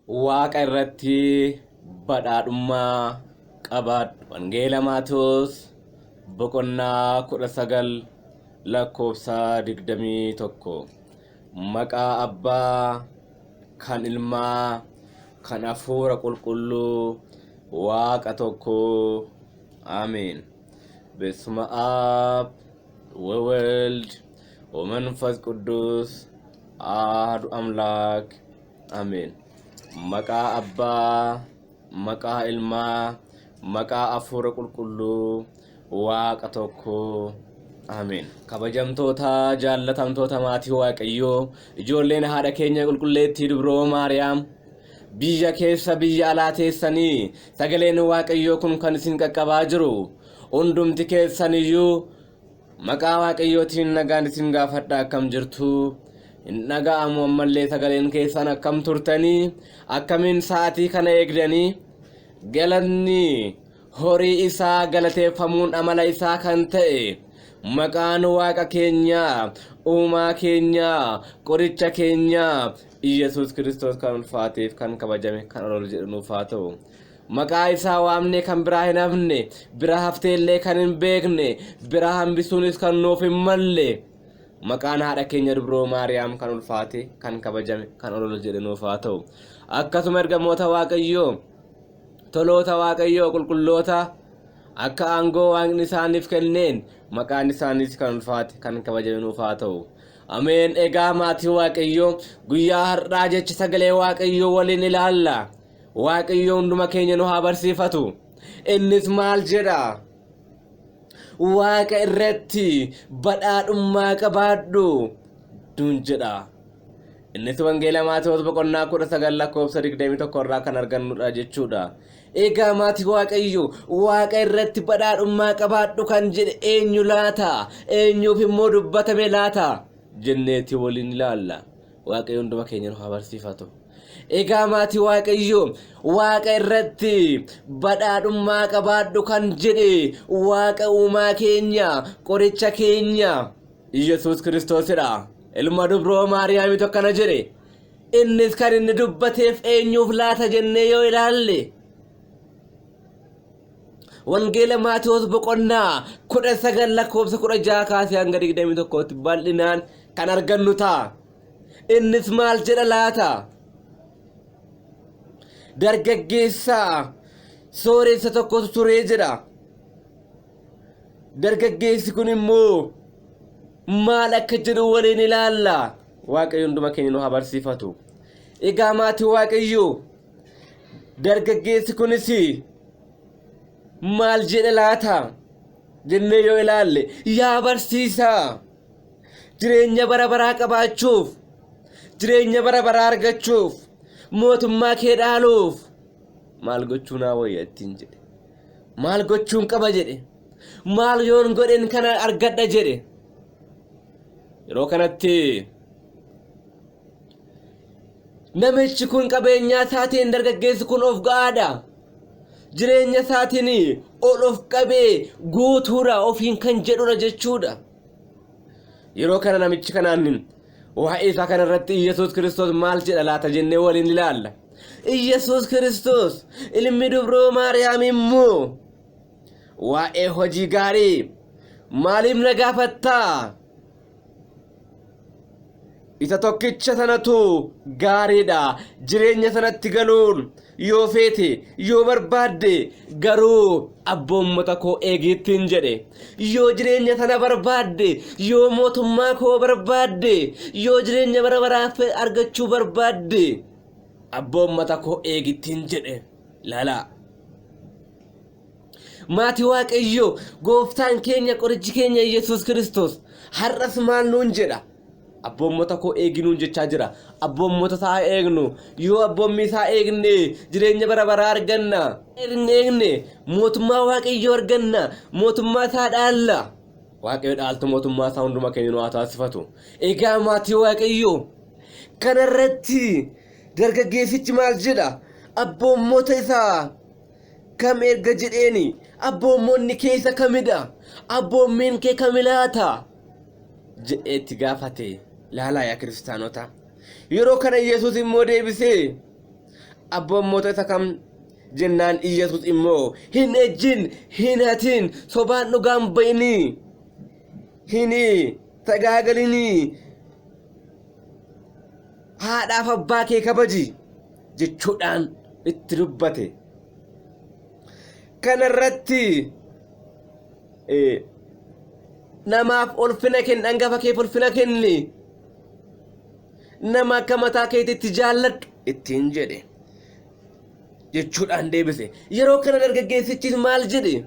Waaqa irratti badhaadhummaa qabaadhu. Wangeela Maatewos boqonnaa 19 lakkoofsa 21. Maqaa Abbaa kan Ilmaa kan Hafuura Qulqulluu Waaqa tokkoo. Ameen. Besuma Ab ወወልድ ወመንፈስ ቅዱስ አሐዱ አምላክ አሜን። Maqaa Abbaa, maqaa Ilmaa, maqaa Hafuura Qulqulluu Waaqa tokkoo. Ameen. Kabajamtoota jaallatamtoota maatii Waaqayyoo, ijoolleen haadha keenya qulqulleettii Dubroo Maariyaam, biyya keessa biyya alaa teessanii sagaleen Waaqayyoo kun kan isin qaqqabaa jiru hundumti keessaniyyuu Maqaa Waaqayyootiin nagaan isin gaafadha akkam jirtu? Hin dhaga'amu ammallee sagaleen keessan akkam turtanii? Akkamiin sa'aatii kana eegdanii? Galanni horii isaa galateeffamuun amala isaa kan ta'e maqaan Waaqa keenyaa, uumaa keenyaa, qoricha keenyaa Iyyasuus Kiristoos kan ulfaateef kan kabajame kan ol jedhu nuuf haa ta'u. Maqaa isaa waamnee kan biraa hin hafne, bira hafteellee kan hin beekne, bira hambisuunis kan nuuf hin malle. Maqaan haadha keenya dubroo Maariyaam kan ulfaate, kan kabajame, kan ol ol jedhe nuuf haa ta'u. Akkasuma ergamoota Waaqayyoo, toloota Waaqayyoo, qulqulloota akka aangoo Waaqni isaaniif kenneen maqaan isaaniis kan ulfaate, kan kabajame nuuf haa ta'u. Ameen. Egaa maatii Waaqayyoo guyyaa har'aa jecha sagalee Waaqayyoo waliin ilaalla. Waaqayyo hunduma keenya nu haa barsiifatu. Innis maal jedha? Waaqa irratti badhaadhummaa qabaadhu nuun jedha. Innis Wangeela Maatewos boqonnaa 19 lakkoofsa 21 irraa kan argannudha jechuudha. Egaa maatii Waaqayyo Waaqa irratti badhaadhummaa qabaadhu kan jedhe eenyu laata? Eenyuuf immoo dubbatame laata? Jenneeti waliin ilaalla. Waaqayyo hunduma keenya nu haa barsiifatu. Egaa maatii Waaqayyoo Waaqa irratti badhaadhummaa qabaadhu kan jedhe Waaqa uumaa keenya qoricha keenya Yesuus Kiristoosidha. Ilma dubroo Maariyaamitu akkana jedhe. Innis kan inni dubbateef eenyuuf laata jennee yoo ilaalle Wangeela Maatewos boqonnaa 19 lakkoofsa 16 kaasee hanga 21tti bal'inaan kan argannu ta'a. Innis maal jedha laata? Dargaggeessa sooressa tokkotu turee jedha. Dargaggeessi kun immoo maal akka jedhu waliin ilaalla. Waaqayyo hunduma keenya nu haa barsiifatu. Egaa maatii Waaqayyoo dargaggeessi kunis maal jedha laata jennee yoo ilaalle yaa barsiisaa jireenya bara baraa qabaachuuf, jireenya bara baraa argachuuf, mootummaa kee dhaaluuf maal gochuu naa wayya ittiin jedhe. Maal gochuun qaba jedhe. Maal yoon godhen kana argadha jedhe. Yeroo kanatti namichi kun qabeenyaa isaatiin dargaggeessi kun of ga'aadha. Jireenya isaatiin ol of qabee guutuudha ofiin kan jedhudha jechuudha. Yeroo kana namichi kanaan waa'ee isaa kana irratti Iyyasuus Kiristoos maal jedha laata jennee waliin ilaalla. Iyyasuus Kiristoos ilmi dubroo Maariyaam immoo waa'ee hojii gaarii maaliif na gaafattaa? Isa tokkicha sanatu gaariidha. Jireenya sanatti galuun yoo feete yoo barbaadde garuu abboommota koo eegi ittiin jedhe. Yoo jireenya sana barbaadde, yoo mootummaa koo barbaadde, yoo jireenya bara baraa argachuu barbaadde abboommota koo eegi ittiin jedhe. Laalaa. Maatii Waaqayyoo gooftaan keenya qorichi keenya Yesuus Kiristoos har'as maal nuun jedha? Abboommota koo eegi nuun jechaa jira. Abboommota isaa eegnu. Yoo abboommii isaa eegne jireenya bara baraa arganna. Hin eegne mootummaa Waaqayyoo arganna. Mootummaa isaa dhaalla. Waaqayyo dhaaltu mootummaa isaa hunduma keenya nu haa taasifatu. Egaa maatii Waaqayyoo kanarratti dargaggeessichi maal jedha? Abboommota isaa kam erga jedheeni abboommonni kee isa kamidha? Abboommiin kee kami laata? jedhee itti gaafate. Laalaa yaa kiristaanota. Yeroo kana Yesuus immoo deebisee Abboommota isa kam jennaan Iyyasuus immoo hin ejjin, hin hatin, sobaan dhugaan ba'inii, hin sagaagalinii, haadhaaf abbaa kee kabaji jechuudhaan itti dubbate. Kanarratti namaaf ulfina kenni, hangafa keef ulfina kenni, nama akka mataa keetiitti jaalladhu ittiin jedhe jechuudhaan deebise. Yeroo kana dargaggeessichis maal jedhe?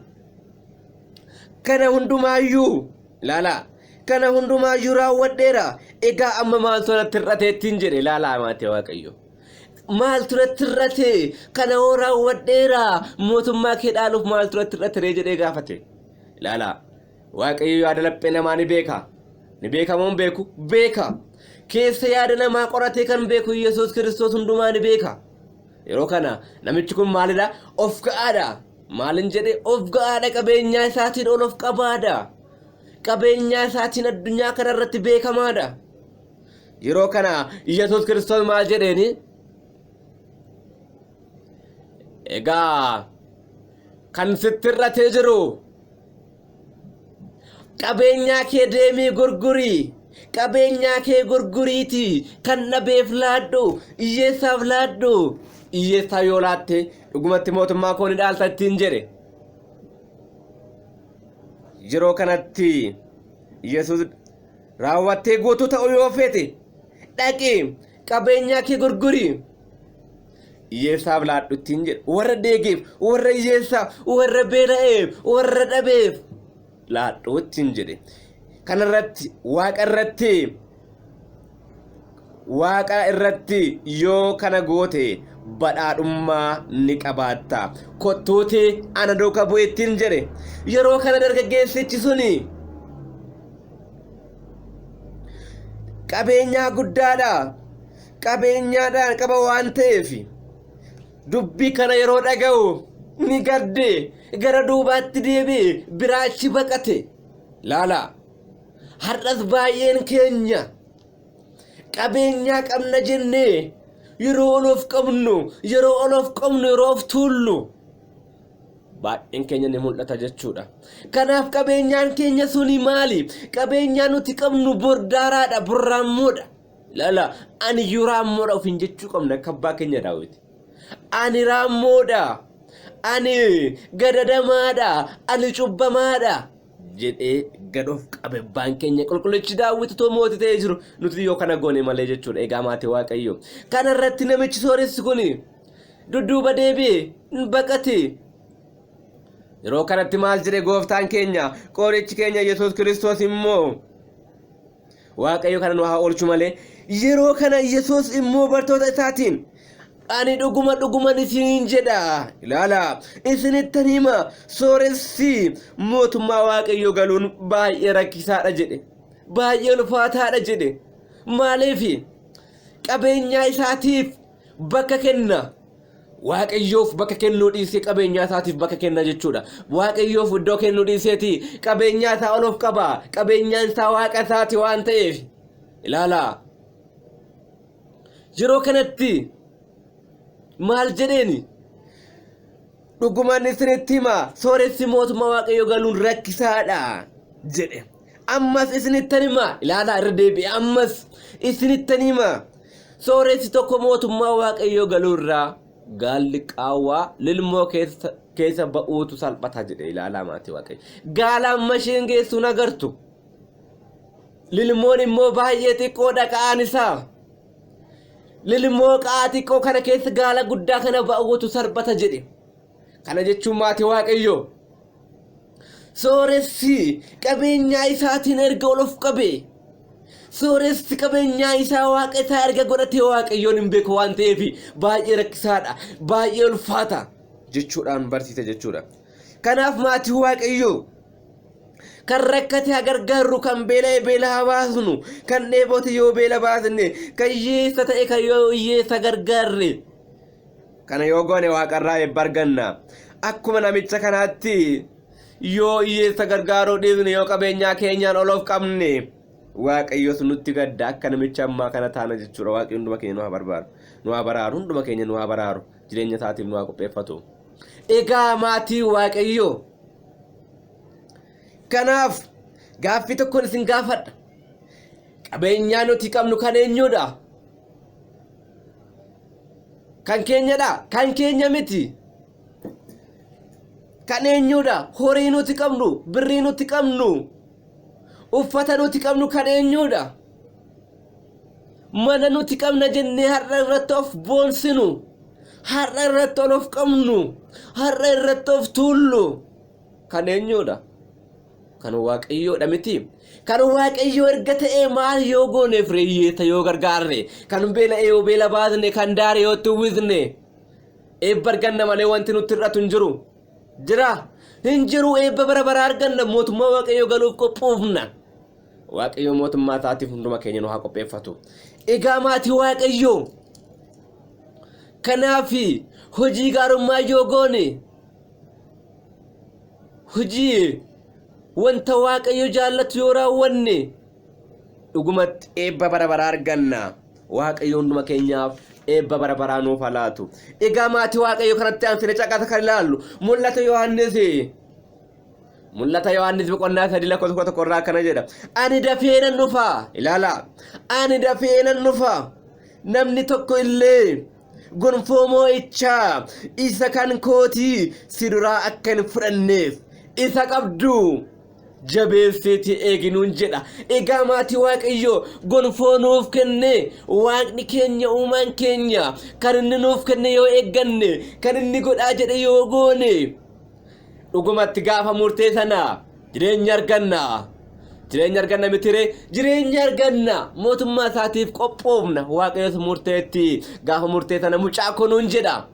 Kana hundumaayyuu ilaalaa, kana hundumaayyuu raawwadheera, egaa amma maaltu natti hir'ate ittiin jedhe. Ilaalaa maatii Waaqayyo. Maaltu natti hir'ate? Kana hoo raawwadheera, mootummaa kee dhaaluuf maaltu natti hir'ate ree jedhee gaafate. Ilaalaa, Waaqayyo yaada laphee namaa ni beeka. Ni beeka moo hin beeku? Beeka. Keessa yaada namaa qoratee kan beeku Yesuus Kiristoos hundumaa ni beeka. Yeroo kana namichi kun maalidha? Of ga'aadha. Maalin jedhe? Of ga'aadha, qabeenyaa isaatiin ol of qabaadha. Qabeenyaa isaatiin addunyaa kana irratti beekamaadha. Yeroo kana Yesuus Kiristoos maal jedheeni? Egaa kan sitti hir'atee jiru qabeenyaa kee deemii gurgurii, qabeenyaa kee gurguriitii kan dhabeef laadhu, hiyyeessaaf laadhu, hiyyeessaa yoo laatte dhugumatti mootummaa koo ni dhaalta ittiin jedhe. Yeroo kanatti Yesuus raawwattee guutuu ta'uu yoo feete dhaqi qabeenyaa kee gurgurii hiyyeessaaf laadhu ittiin jedhe. Warra deegeef, warra hiyyeessaaf, warra beela'eef, warra dhabeef laadhu ittiin jedhe. Kanarratti waaqa irratti yoo kana goote badhaadhummaa ni qabaatta. Kottuuti ana duuka bu'i ittiin jedhe. Yeroo kana dargaggeessichi suni qabeenyaa guddaadha. Qabeenyaadhaan qaba waan ta'eef dubbii kana yeroo dhaga'u ni gadde, gara duubaatti deebi'e, biraachi baqate. Laala, har'as baay'een keenya qabeenyaa qabna jennee yeroo ol of qabnu, yeroo ol of qabnu, yeroo of tuullu baay'een keenya ni mul'ata jechuudha. Kanaaf qabeenyaan keenya suni maali? Qabeenyaa nuti qabnu bordaaraadha, borraammoodha. Lala, ani iyyuu raammoodha ofiin jechuu qabna akka abbaa keenya Daawit. Ani raammoodha, ani gadadamaadha, ani cubbamaadha jedhee gad of qabe abbaan keenya qulqullichi Daawit utuu mootii ta'ee jiru, nuti yoo kana goone malee jechuudha. Egaa maatii Waaqayyo, kana irratti namichi sooressi kun dudduuba deebi'e, hin baqate. Yeroo kanatti maal jedhe gooftaan keenya, qorichi keenya Yesuus Kiristoos immoo? Waaqayyo kana nu haa oolchu malee. Yeroo kana Yesuus immoo bartoota isaatiin, ani dhuguma dhuguman isiniin jedha, ilaala, isinittan hima, sooressi mootummaa Waaqayyo galuun baay'ee rakkisaadha jedhe, baay'ee ulfaataadha jedhe. Maaliif? Qabeenyaa isaatiif bakka kenna. Waaqayyoof bakka kennuu dhiisee qabeenyaa isaatiif bakka kenna jechuudha. Waaqayyoof iddoo kennuu dhiiseeti qabeenyaa isaa ol of qaba. Qabeenyaan isaa waaqa isaati waan ta'eef. Ilaalaa. Yeroo kanatti maal jedheeni? Dhugumaan isinitti hima, sooressi mootummaa Waaqayyoo galuun rakkisaadha jedhe. Ammas isinittan hima, ilaalaa, irra deebi'e, ammas isinittan hima. Sooressi tokko mootummaa Waaqayyoo galuu irraa gaalli qaawwaa lilmoo keessa ba'uutu salphata jedhe. Ilaalaa maatii Waaqayyo. Gaala amma isheen geessuun agartu. Lilmoon immoo baay'ee xiqqoodha qa'aan isaa. Lilmoo qa'aa xiqqoo kana keessa gaala guddaa kana ba'uutu salphata jedhe. Kana jechuun maatii Waaqayyoo, sooressi qabeenyaa isaatiin erga ol of qabe, sooressi qabeenyaa isaa waaqa isaa erga godhatee Waaqayyoon hin beeku waan ta'eef baay'ee rakkisaadha, baay'ee ulfaata jechuudhaan barsiise jechuudha. Kanaaf maatii Waaqayyoo, kan rakkate haa gargaarru, kan beela'e beela haa baasnu, kan dheebote yoo beela baasne, kan hiyyeessa ta'e kan yoo hiyyeessa gargaarre, kana yoo goone waaqarraa eebba arganna. Akkuma namicha kanaatti yoo hiyyeessa gargaaruu dhiisne, yoo qabeenyaa keenyaan ol of qabne, Waaqayyos nutti gadda, akka namicha ammaa kana taana jechuudha. Waaqayyo hunduma keenya nu haa barbaaru. Nu haa baraaru, hunduma keenya nu haa baraaru, jireenya isaatiif nu haa qopheeffatu. Egaa maatii Waaqayyoo, kanaaf gaaffii tokkoon isin gaafadha. Qabeenyaa nuti qabnu kan eenyuudha? Kan keenyadha? Kan keenya miti. Kan eenyuudha? Horii nuti qabnu, birrii nuti qabnu, uffata nuti qabnu kan eenyuudha? Mana nuti qabna jennee har'a irratti of boonsinu, har'a irratti ol of qabnu, har'a irratti of tuullu kan eenyuudha? Kan Waaqayyoodha miti. Kan Waaqayyoo erga ta'ee maal yoo gooneef hiyyeessa yoo gargaarre, kan beela'e yoo beela baasne, kan daare yoo itti uwwisne, eebba arganna malee wanti nutti hir'atu hin jiru. Jira? Hin jiru. Eebba bara baraa arganna, mootummaa Waaqayyoo galuuf qophoofna. Waaqayyo mootummaa isaatiif hunduma keenya nu haa qopheeffatu. Egaa maatii Waaqayyoo, kanaaf hojii gaarummaa yoo goone, hojii wanta Waaqayyo jaallatu yoo raawwanne, dhugumatti eebba bara baraa arganna. Waaqayyo hunduma keenyaaf eebba bara baraa nuuf haa laatu. Egaa maatii Waaqayyo, kanatti aansine caqasa kan ilaallu Mul'ata Yohaannis. Mul'ata Yohaannis boqonnaa 3 lakkoofsa 11 irraa akkana jedha. "Ani dafee nan dhufa." Ilaala. "Ani dafee nan dhufa. Namni tokko illee gonfoo moo'ichaa isa kan kootii si duraa akka hin fudhanneef isa qabdu jabeessiitii eegi" nuun jedha. Egaa maatii Waaqayyoo, gonfoo nuuf kenne Waaqni keenya, uumaan keenya, kan inni nuuf kenne yoo eegganne, kan inni godhaa jedhe yoo goone, dhugumatti gaafa murtee sana jireenya arganna. Jireenya arganna mitire? Jireenya arganna. Mootummaa isaatiif qophoofna. Waaqayyos murteetti gaafa murtee sana "Mucaa koo" nuun jedha.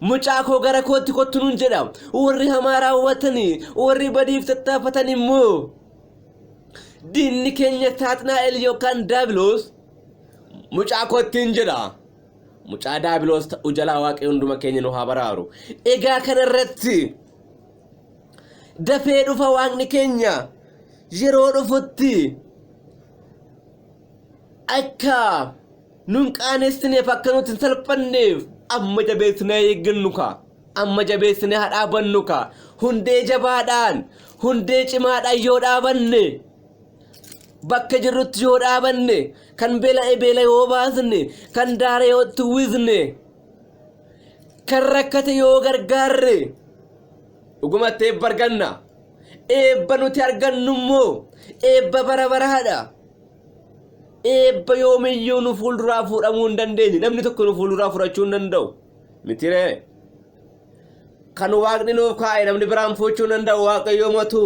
"Mucaa koo, gara kootti kottu" nuun jedha. Warri hamaa raawwatanii, warri badiif tattaafatan immoo, diinni keenya Saaxinaa'el yookaan Daabiloos "Mucaa koottiin" jedha. Mucaa Daabiloos ta'uu jalaa Waaqayyo hunduma keenya nu haa baraaru. Egaa kanarratti dafee dhufa Waaqni keenya. Yeroo dhufutti akka nun qaanessineef, akka nuti hin salphanneef, amma jabeessinee eeggannu ka. Amma jabeessinee haa dhaabannu ka. Hundee jabaadhaan, hundee cimaadhaan yoo dhaabanne, bakka jirrutti yoo dhaabanne, kan beela'e beela yoo baasne, kan daara yoo itti uwwisne, kan rakkate yoo gargaarre, dhugumatti eebba arganna. Eebba nuti argannu immoo eebba bara baraadha. Eebba yoomiyyuu nu fuulduraa fuudhamuu hin dandeenye. Namni tokko nu fuulduraa fudhachuu hin danda'u. Mitiree? Kan Waaqni nuuf kaa'e namni biraan fuuchuu hin danda'u. Waaqayyo matu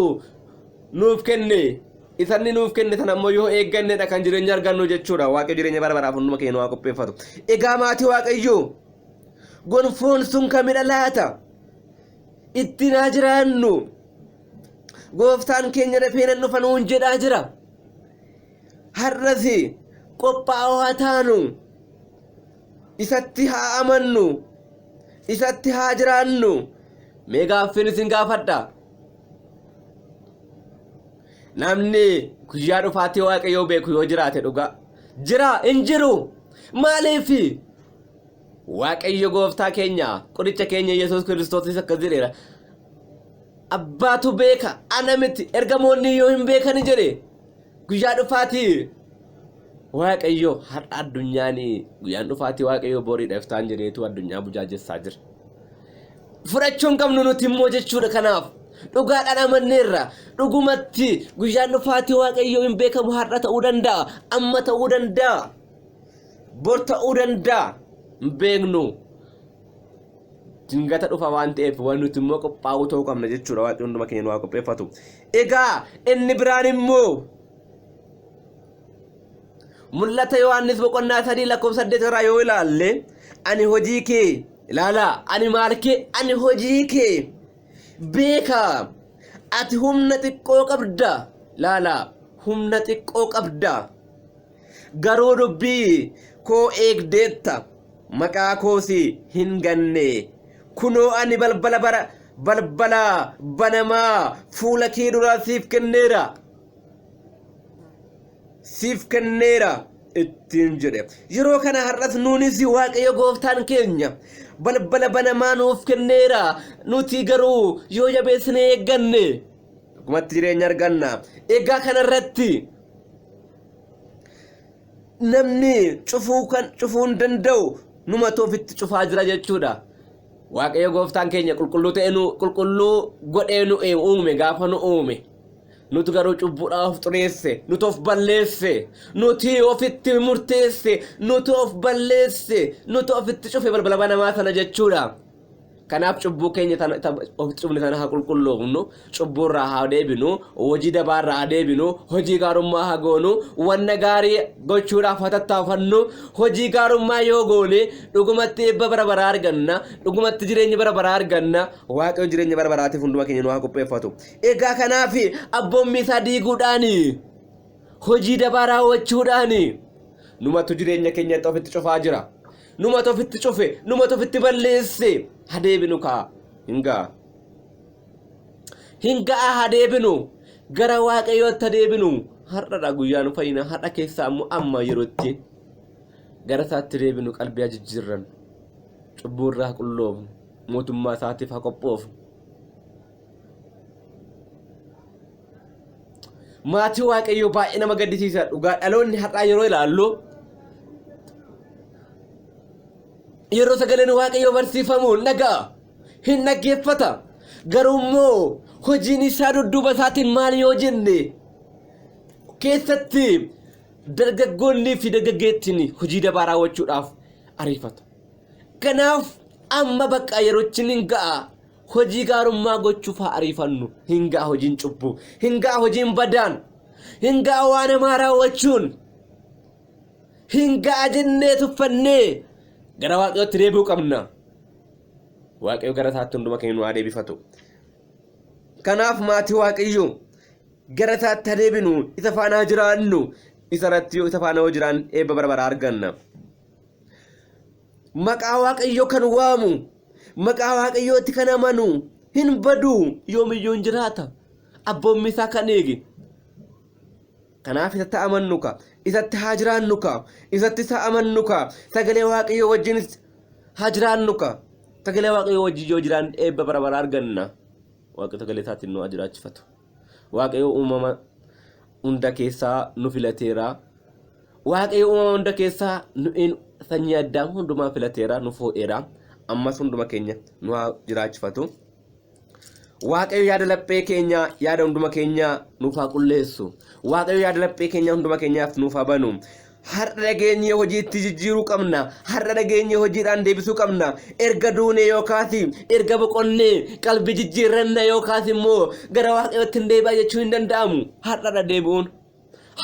nuuf kenne. Isanni nuuf kenne sana ammoo yoo eeggannedha kan jireenya argannu jechuudha. Waaqayyo jireenya bara baraaf hunduma keenya nu haa qopheeffatu. Egaa maatii Waaqayyoo, gonfoon sun kamidha laata? Ittiin haa jiraannu. Gooftaan keenya "Dafee nan dhufa" nuun jedhaa jira. Har'as qophaa'oo haa taanu. Isatti haa amannu. Isatti haa jiraannu. Mee gaaffiin isin gaafadha. Namni guyyaa dhufaatii Waaqayyoo beeku yoo jiraate dhugaa. Jira hin jiru. Maaliif? Waaqayyo gooftaa keenya, qoricha keenya Yesuus Kiristoosis akkas jedheera. "Abbaatu beeka, ana miti, ergamoonni yoo hin beekani" jedhe. Guyyaa dhufaatii Waaqayyo har'a addunyaan "Guyyaan dhufaatii Waaqayyo boriidha, iftaan" jedheetu addunyaa bujaajessaa jira. Fudhachuu hin qabnu nuti immoo jechuudha kanaaf. Dhugaadhaan amanneerra. Dhugumatti guyyaan dhufaatii Waaqayyoo hin beekamu. Har'a ta'uu danda'a. Amma ta'uu danda'a. Bor ta'uu danda'a. Hin beeknu. Dingata dhufa waan ta'eef waan nuti immoo qophaa'uu ta'uu qabna jechuudha. Waaqni hunduma keenya nu haa qopheeffatu. Egaa inni biraan immoo Mul'ata Yohaannis boqonnaa 3 lakkoofsa 8 irraa yoo ilaalle, "Ani hojii kee," ilaalaa, "ani maal kee? Ani hojii kee beeka. Ati humna xiqqoo qabda." Ilaalaa, humna xiqqoo qabda. "Garuu dubbii koo eegdeetta, maqaa koos hin ganne. Kunoo, ani balbala bara balbala banamaa fuula kee duraa siif kenneera. Siif kenneera. ittiin jedhe. Yeroo kana har'as nuunis Waaqayyo gooftaan keenya balbala banamaa nuuf kenneera. Nuti garuu yoo jabeessinee eegganne dhugumatti jireenya arganna. Egaa kanarratti namni cufuu kan cufuu hin danda'u numatu ofitti cufaa jira jechuudha. Waaqayyo gooftaan keenya qulqulluu ta'e nu qulqulluu godhee nu uume gaafa nu uume. Nuti garuu cubbuudhaa of xureesse, nuti of balleesse, nuti ofitti murteesse, nuti of balleesse, nuti ofitti cufe balbala banamaa sana jechuudha. Kanaaf cubbuu keenya ofitti cufne sana haa qulqulloofnu, cubbuu irraa haa deebinu, hojii dabaa irraa haa deebinu, hojii gaarummaa haa goonu, wanna gaarii gochuudhaaf haa tattaafannu. Hojii gaarummaa yoo goone dhugumatti eebba bara baraa arganna, dhugumatti jireenya bara baraa arganna. Waaqayyo jireenya bara baraatiif hunduma keenya nu haa qopheeffatu. Egaa kanaaf abboommii isaa diiguudhaan, hojii dabaa raawwachuudhaan numatu jireenya keenyatti ofitti cufaa jira. Numatu ofitti cufe, numatu ofitti balleesse. Haa deebinu kaa, hin ga'a. Hin ga'a haa deebinu. Gara Waaqayyootti haa deebinu. Har'adha guyyaan fayyina. Har'a keessaa ammoo amma yerootti gara isaatti deebinu qalbii haa jijjiirrannu. Cubbuu irraa haa qulloofnu. Mootummaa isaatiif haa qophoofnu. Maatii Waaqayyoo baay'ee nama gaddisiisa dhugaa dhaloonni har'aa yeroo ilaallu yeroo sagaleen Waaqayyoo barsiifamu hin dhaga'a hin dhaggeeffata garuu immoo hojiin isaa dudduuba isaatiin maal yoo jenne keessatti dargaggoonnii fi dargaggeettiin hojii dabaa raawwachuudhaaf ariifatu. Kanaaf amma bakka yerochi hin ga'a. Hojii gaarummaa gochuuf haa ariifannu. Hin ga'a hojiin cubbuu. Hin ga'a hojiin badaan. Hin ga'a waan hamaa raawwachuun. Hin ga'a jennee tuffannee gara Waaqayyootti deebi'uu qabna. Waaqayyo gara isaatti hunduma keenya nu haa deebifatu. Kanaaf maatii Waaqayyoo gara isaatti haa deebinu, isa faana haa jiraannu, isa irratti yoo isa faana yoo jiraanne eebba bara baraa arganna. Maqaa Waaqayyoo kan waamu, maqaa Waaqayyootti kan amanu hin badu, yoomiyyuu hin jiraata. Abboommi isaa kan eege. Kanaaf isatti amannu ka, isatti haa jiraannu ka, isatti isa amannu ka, sagalee Waaqayyoo wajjinis haa jiraannu ka. Sagalee Waaqayyoo wajjin yoo jiraanne eebba bara baraa arganna. Waaqayyo sagalee isaatiin nu haa jiraachifatu. Waaqayyo uumama hunda keessaa nu filateera. Waaqayyo uumama hunda keessaa nu'iin sanyii Addaam hundumaa filateera, nu foo'eera. Ammas hunduma keenya nu haa jiraachifatu. Waaqayyo yaada laphee keenyaa, yaada hunduma keenyaa nuuf haa qulleessu. Waaqayyo yaada laphee keenyaa hunduma keenyaaf nuuf haa banu. Har'a dhageenyee hojiitti jijjiiruu qabna. Har'a dhageenyee hojiidhaan deebisuu qabna. Erga duunee yookaas erga boqonnee qalbii jijjiirranna yookaas immoo gara Waaqayyootti hin deebi'a jechuun hin danda'amu. Har'adha deebi'uun.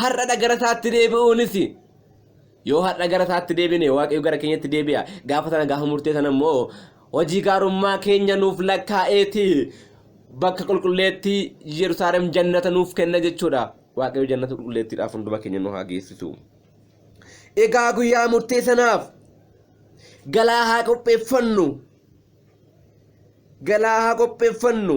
Har'adha gara isaatti deebi'uunis. Yoo har'a gara isaatti deebine Waaqayyo gara keenyatti deebi'a. Gaafa sana gaafa murtee sana immoo hojii gaarummaa keenya nuuf lakkaa'eeti bakka qulqulleettii Yerusaalem jannata nuuf kenna jechuudha. Waaqayyo jannata qulqulleettiidhaaf hunduma keenya nu haa geessisu. Egaa guyyaa murtee sanaaf galaa haa qopheeffannu. Galaa haa qopheeffannu.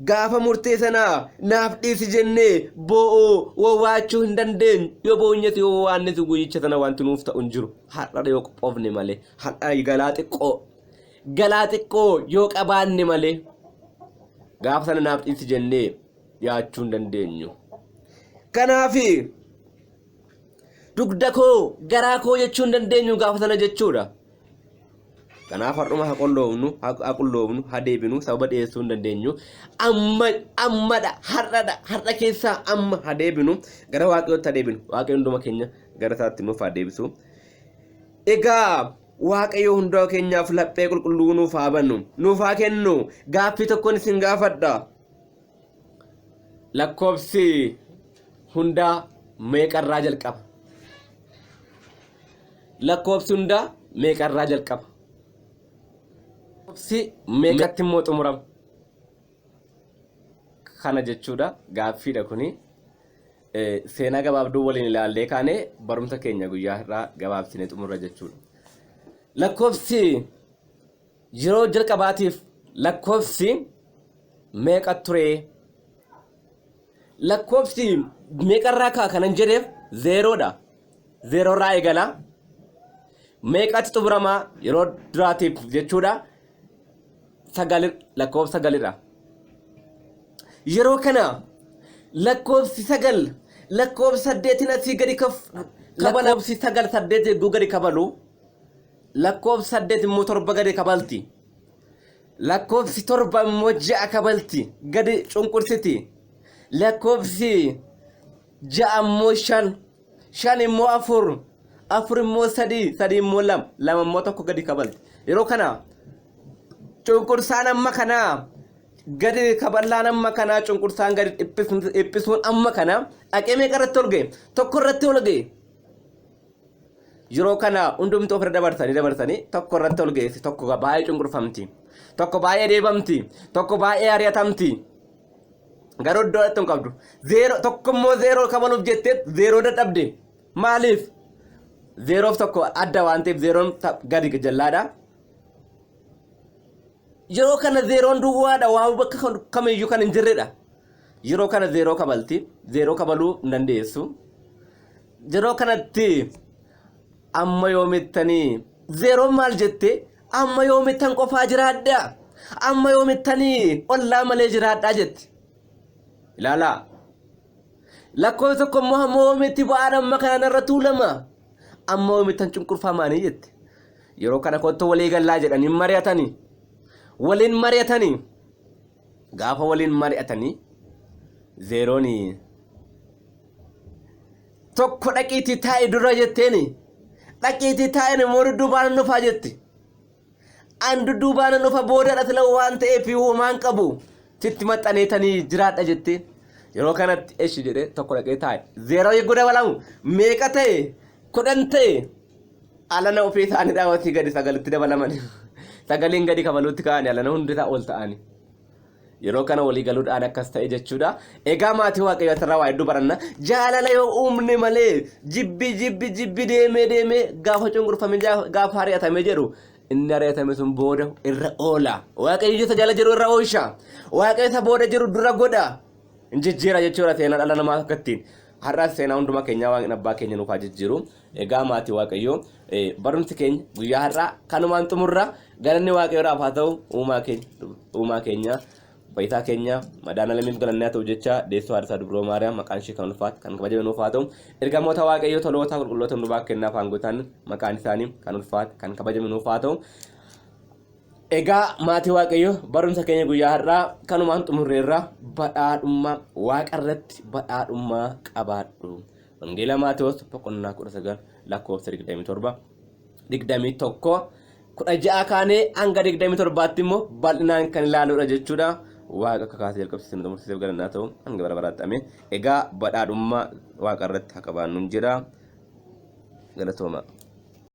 Gaafa murtee sanaa naaf dhiisi jennee boo'uu wawwaachuu hin dandeenyu. Yoo boonyes yoo wawwaannes guyyicha sana wanti nuuf ta'u hin jiru. Har'a yoo qophoofne malee. Har'a galaa xiqqoo. Galaa xiqqoo yoo qabaanne malee. Gaafa sana naaf dhiisi jennee dhiyaachuu hin dandeenyu. Kanaaf dugda koo garaa koo jechuu hin dandeenyu gaafa sana jechuudha. Kanaaf har'uma haa qulloofnu, haa qulloofnu, haa deebinu, sababa dhiyeessuu hin dandeenyu. Amma ammadha, har'adha, har'a keessaa amma haa deebinu, gara Waaqayyootti haa deebinu. Waaqayyo hunduma keenya gara isaatti nuuf haa deebisu. Egaa Waaqayyo hundaa keenyaaf laphee qulqulluu nuuf haa banu, nuuf haa kennu. Gaaffii tokkoon isin gaafadha. Lakkoofsi hundaa meeqarraa jalqaba? Lakkoofsi hundaa meeqarraa jalqaba? Lakkoofsi meeqatti immoo xumurama? Kana jechuudha gaaffiidha kuni. Seenaa gabaabduu waliin ilaallee kaane barumsa keenya guyyaa har'aa gabaabsinee xumurra jechuudha. Lakkoofsi yeroo jalqabaatiif lakkoofsi meeqa ture? Lakkoofsi meeqarraa ka'a kanan jedheef zeeroodha. Zeeroo irraa eegala. Meeqatti xumurama yeroo duraatiif jechuudha? Sagal, lakkoofsa sagalidha. Yeroo kana lakkoofsi sagal lakkoofsa saddeetiin asii gadi kaf lakkoofsi sagal saddeet eeguu gadi kabalu, lakkoofsi saddeet immoo torba gadi kabalti. Lakkoofsi torba immoo ja'a kabalti, gadi cunqursiti. Lakkoofsi ja'a immoo shan, shan immoo afur, afur immoo sadii, sadii immoo lama, lama immoo tokko gadi kabalti. Yeroo kana cunqursaan amma kanaa, gadi kaballaan amma kanaa, cunqursaan gadi dhiphisuun amma kana dhaqee meeqa irratti ol ga'e? Tokko irratti ol ga'e. Yeroo kana hundumtuu ofirra dabarsanii dabarsanii tokko irratti ol geessi. Tokko baay'ee cunqurfamti. Tokko baay'ee deebamti. Tokko baay'ee ari'atamti. Garuu iddoo irratti hin qabdu. Zeeroo tokko immoo zeeroo kabaluuf jettee zeeroo dadhabde. Maaliif? Zeeroof tokko adda waan ta'eef zeeroon gadi jallaadha. Yeroo kana zeeroon duwwaadha, waan bakka kamiyyuu kan hin jirredha. Yeroo kana zeeroo kabalti. Zeeroo kabaluu hin dandeessu. Yeroo kanatti amma yoomittanii zeeroon maal jette? Amma yoomittan qofaa jiraadha? Amma yoomittanii ollaa malee jiraadhaa jetti. Ilaalaa. Lakkoofsa tokko immoo hamma yoomitti ba'aan amma kana narra tuulama? Amma yoomittan cunqurfamaanii jette. Yeroo kana kottu walii gallaa jedhanii mari'atanii. Waliin mari'atanii. Gaafa waliin mari'atanii zeeroon tokko dhaqiitii taa'i dura jetteeni. Dhaqiitii taa'in immoo dudduubaan dhufaa jetti. An dudduubaan dhufa boodadha sila waan ta'eef homaan qabu. Sitti maxxaneetanii jiraadha jette. Yeroo kanatti eshi jedhee tokko dhaqee taa'e. Zeeroo eeguu dabalamu meeqa ta'e? 10 ta'e. Alana ofii isaanii dhaawwatii gadi sagalitti dabalaman. Sagaliin gadi kabaluutti ka'anii alana hundi isaa ol ta'anii. Yeroo kana walii galuudhaan akkas ta'e jechuudha. Egaa maatii Waaqayyoo, asirraa waa hedduu baranna. Jaalala yoo uumne malee jibbi jibbi jibbi deemee deemee gaafa cunqurfame, gaafa ari'atame jedhu, inni ari'atame sun booda irra oola. Waaqayyo isa jala jiru irra oolcha. Waaqayyo isa booda jiru dura godha. Hin jijjiira jechuudha seenaa dhala namaa akka ittiin. Har'as seenaa hundumaa keenyaa Waaqni abbaa keenya nuuf haa jijjiiru. Egaa maatii Waaqayyoo, barumsi keenya guyyaa har'aa kanumaan xumurra. Galanni Waaqayyoodhaaf haa ta'u. Uumaa keenya, fayyisaa keenya madaana lamiif galanni haa ta'u jecha, deessoo haadha isaa Dubroo Maariyaam maqaan ishee kan ulfaate kan kabajame nuuf haa ta'u. Ergamoota Waaqayyoo, toloota, qulqulloota hundumaa kennaaf aangotaan maqaan isaanii kan ulfaate kan kabajame nuuf haa ta'u. Egaa maatii Waaqayyoo, barumsa keenya guyyaa har'aa kanumaan xumurreerra. Badhaadhummaa Waaqa irratti badhaadhummaa qabaadhu. Wangeela Maatewos boqonnaa 19 lakkoofsa 27, 21, 16 kaanee hanga 27tti immoo bal'inaan kan ilaaluudha jechuudha. Waaqa akka kaasee jalqabsiisee nu xumursiiseef galannaa ta'u hanga bara baraatti, ameen. Egaa badhaadhummaa Waaqa irratti haa qabaannu jedha. Galatooma.